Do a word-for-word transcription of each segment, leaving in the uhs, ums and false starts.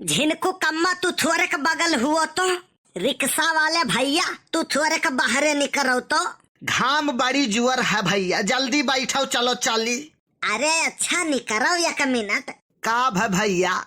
झिनकू कम्मा, तू थोरेक बगल हुओ तो। रिक्शा वाले भैया, तू थोरेक बाहरे निकरो तो। घाम बड़ी जुअर है भैया, जल्दी बैठो, चलो चली। अरे अच्छा निकरो एक मिनट। का भे भैया?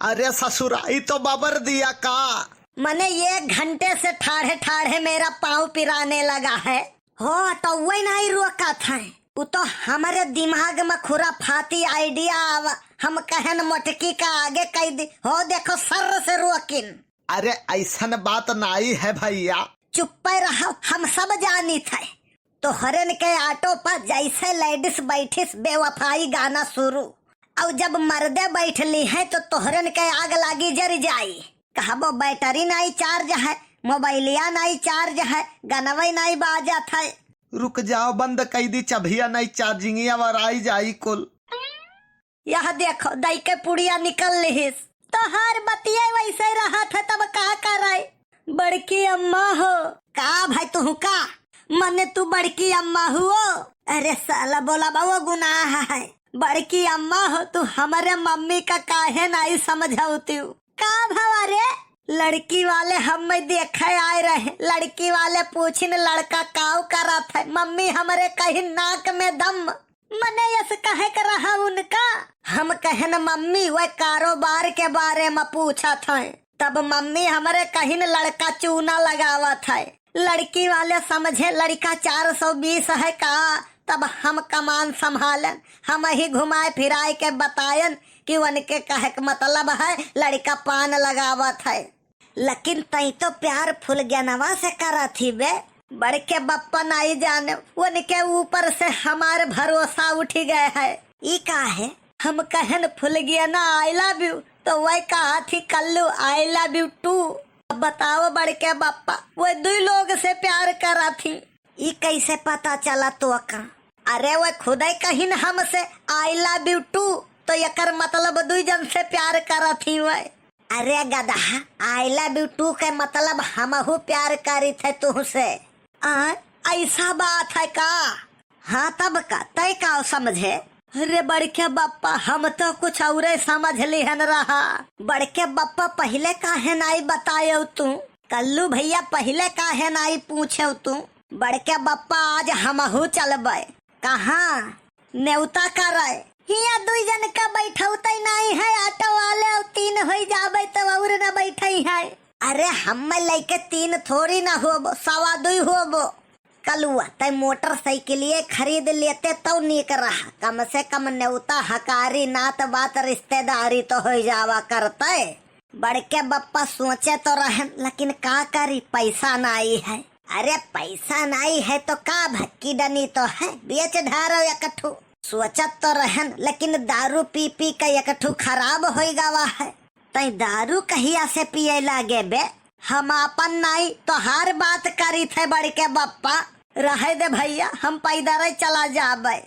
अरे ससुरा, ई तो बबर दिया का? मने एक घंटे से ठाढ़े ठाढ़े मेरा पाँव पिराने लगा है। हो, तो वही नहीं रोकत है। उ तो हमरे दिमाग में खुराफाती idea आवा। हम कहन मोटकी का आगे कह दी, हो देखो सर्र से रोकिन। अरे ऐसन बात नाई है भैया। चुप्पे रहो, हम सब जानित है। तोहरेन के auto पर जैसे ladies बैठिस बेवफाई गाना शुरू। और जब मर्दे बैठली है तो तोहरेन के आग लागी जर जाई। कहबो battery नाई charge है, मोबाइलिया नाई charge है, गनवई नाई बाजत है। रुक जाओ, बंद कई दी चभिया, नाई charging अब आई जाई कुल। यह देखो, दई के पुड़िया निकल लिहिस। तोहार बतिये वैसे रहत है, तब का करे? बड़की अम्मा हो। का भाई, तू का? मने तू बड़की अम्मा हुओ? अरे साला, बोला बाबू, गुनाह है। बड़की अम्मा हो, तू हमरे मम्मी का काहे नाई समझौती? का भवा रे? लड़की वाले हम में देखे आए रहे। लड़की वाले पूछिन, लड़का काऊ करत है? मम्मी हमरे कहिन, नाक में दम। मने यस कहे के रहा उनका। हम कहन, मम्मी, वह कारोबार के बारे में पूछत है। तब मम्मी हमरे कहिन, लड़का चूना लगावत है। लड़की वाले समझे लड़का चार सौ बीस है का, तब हम कमान संभालन, हम ही घुमाए फिराए के बतायन कि उनके कहे के मतलब है लड़का पान लगावत है। लेकिन तई तो प्यार फुलगेनवा से करत ही बे। बड़के बप्पा नाई जाने, उनके ऊपर से हमार भरोसा उठ गए है। ई का है? हम कहन फुलगेना I love you, तो वह कहा थी कल्लू I love you too। अब बताओ बड़के बप्पा, वह दुई लोग से प्यार करा थी, ई कैसे पता चला तो का? अरे वह खुदे कहिन हमसे I love you too, तो एकर मतलब दुई जन से प्यार करा थी वह। अरे गदहा, I love you too के मतलब हमहू प्यार करी थे तुहसे। आ, ऐसा बात है का? हाँ तब का, तय का समझे? अरे बड़के बप्पा, हम तो कुछ औरे समझ लिहन रहा। बड़के बप्पा, पहिले काहे नाई बतायो तू? कल्लू भैया, पहिले काहे नाई पूछो तू? बड़के बप्पा, आज हमहू चलबे। कहाँ? नेवता करे। हिया दुई जन का बैठौते नाई है, auto वाले, और तीन होई जाबे तो और न बैठे है। अरे हम लइके तीन थोड़ी ना होबो, सवा दुई होबो। कलुआ, तै मोटरसाइकिलिए खरीद लेते तौ नीक रहा। कम से कम नेवता हकारी, नात बात रिश्तेदारी तो होइ जावा करतै। बड़के बप्पा सोचे तो रहन, लेकिन का करी, पैसा नाई है। अरे पैसा नाई है तो का भक्की डनी तो है, बेच ढारो एकठू। सोचत तो रहन, लेकिन दारू पी पी के एकठू खराब होइ गवा है। तै दारू कहिया से पिए लागे बे? हम आपन नाई, तोहार बात करी थे बड़के बप्पा। रहे दे भैया, हम पैदल चला जाबे।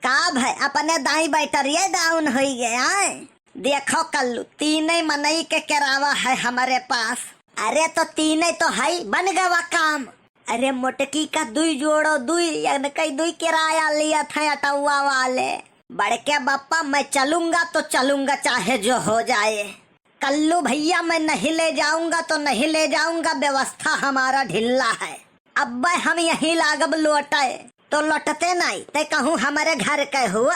का भय, अपने दाई बैटरिये down होई गया है? देखो कल्लू, तीने मनई के किरावा है हमरे पास। अरे तो तीने तो है, बन गवा काम। अरे मोटकी का दुई जोड़ो दुई, यानी कई दुई किराया लिया था अटौआ वाले। बड़के बप्पा, मैं चलूंगा तो चलूंगा, चाहे जो हो जाए। कल्लू भैया, मैं नहीं ले जाऊंगा तो नहीं ले जाऊंगा, व्यवस्था हमारा ढिल्ला है। अब्बे हम यहीं लागब लोटे, तो लोटते नाई, ते कहूँ हमरे घर के हुआ,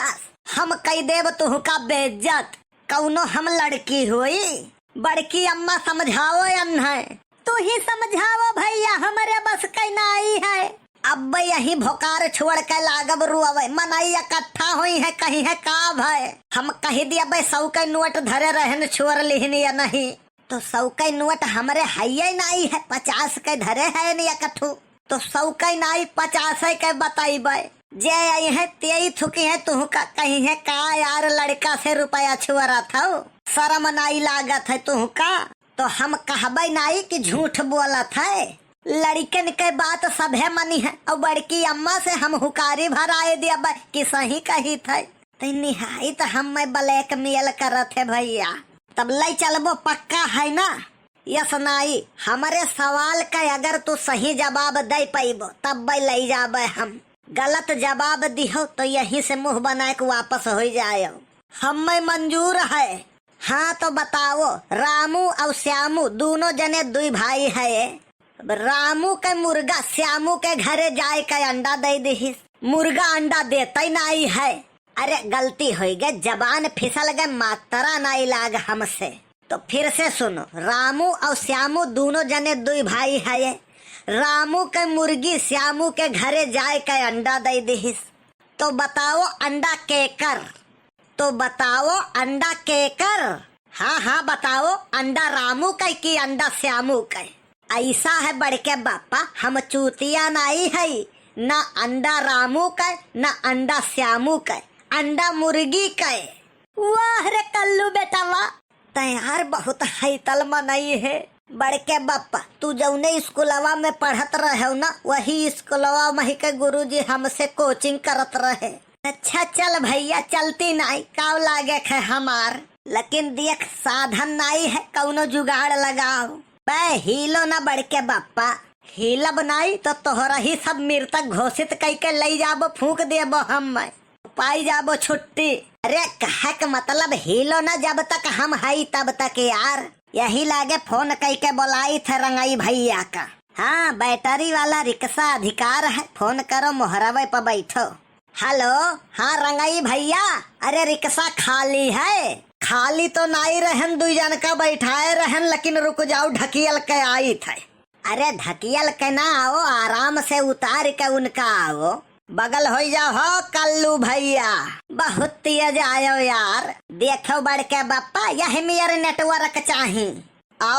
हम कई देब तुहका बेइज्जत। कौनो हम लड़की होई? बड़की अम्मा समझाओ अन है। तू ही समझाओ भैया, हमरे बस के नाई है। अब यही भोकार छोड़ के लागब रोवे, मनई इकट्ठा होई है, कही है का भय? हम कही दिया बे, सौ के नोट धरे रहन, छोड़ लिहन या नहीं? तो सौ के नोट हमरे हइये नाई है, पचास के धरे है न एकठू। तो सौ के नाई, पचास के बताइबे। जे आई है, तेई थुकी है, तुहका कही है का यार, लड़का से रुपया छुअरा था, शर्म नाई लागत है तुहका? तो हम कहबे नाई कि झूठ बोलत है। लड़िकन के बात सभे मनी है, और बड़की अम्मा से हम हुकारी भराए दिया कि सही कही थे। ते निहाई तो हम मैं blackmail करत है भैया। तब ले चलबो, पक्का है ना? यस नाई, हमरे सवाल का अगर तू सही जवाब दे पइबो, तब ले जाबे हम। गलत जवाब दिहो तो यहीं से मुंह बना के वापस हो जायो। हम मैं मंजूर है। हाँ तो बताओ, रामू और श्यामू दोनों जने दुई भाई है। अब रामू के मुर्गा श्यामू के घरे जाए के अंडा दे दिहिस। मुर्गा अंडा देते नाई है। अरे गलती होई गए, जबान फिसल गए, मात्रा नाई लाग हमसे। तो फिर से सुनो, रामू और श्यामू दोनों जने दुई भाई है। रामू के मुर्गी श्यामू के घरे जाए के अंडा दे दिहिस। तो बताओ अंडा केकर? तो बताओ अंडा केकर? हाँ हाँ बताओ, अंडा रामू के कि अंडा श्यामू के? ऐसा है बड़के बापा, हम चूतिया नाई है, ना अंडा रामू के ना अंडा श्यामू के, अंडा मुर्गी के। वाह रे कल्लू बेटा वाह, तै यार बहुत हैतल मनई है। बड़के बापा, तू जौने स्कूलवा में पढ़त रहे ना, वही स्कूलवा में ही के गुरुजी हमसे कोचिंग करत रहे। अच्छा चल भैया, चलती नाई, काव लागे है हमार, लेकिन देख साधन नाई है, कौनो जुगाड़ लगाओ। बे हीलो ना बड़के बापा, हीलब नाई तो तोहरा ही सब मृतक घोषित कई के लई जाबो, फूंक देबो हम। पाई जाबो छुट्टी। अरे कहे के मतलब हीलो ना, जब तक हम हई तब तक यार। यही लागे फोन कई के बोलाई थे रंगई भैया का। हाँ, बैटरी वाला रिक्शा अधिकार है, फोन करो मोहरवे पर बैठो। हेलो, हाँ रंगई भैया, अरे रिक्शा खाली है? खाली तो नाई रहन, दुई जन का बैठाए रहन, लेकिन रुक जाओ, ढकियल के आई थे। अरे ढकियल के ना आओ, आराम से उतार के उनका आओ। बगल होई जाओ हो कल्लू भैया। बहुत तेज आयो यार। देखो बड़के बप्पा, यही मेर नेटवर्क चाही। आओ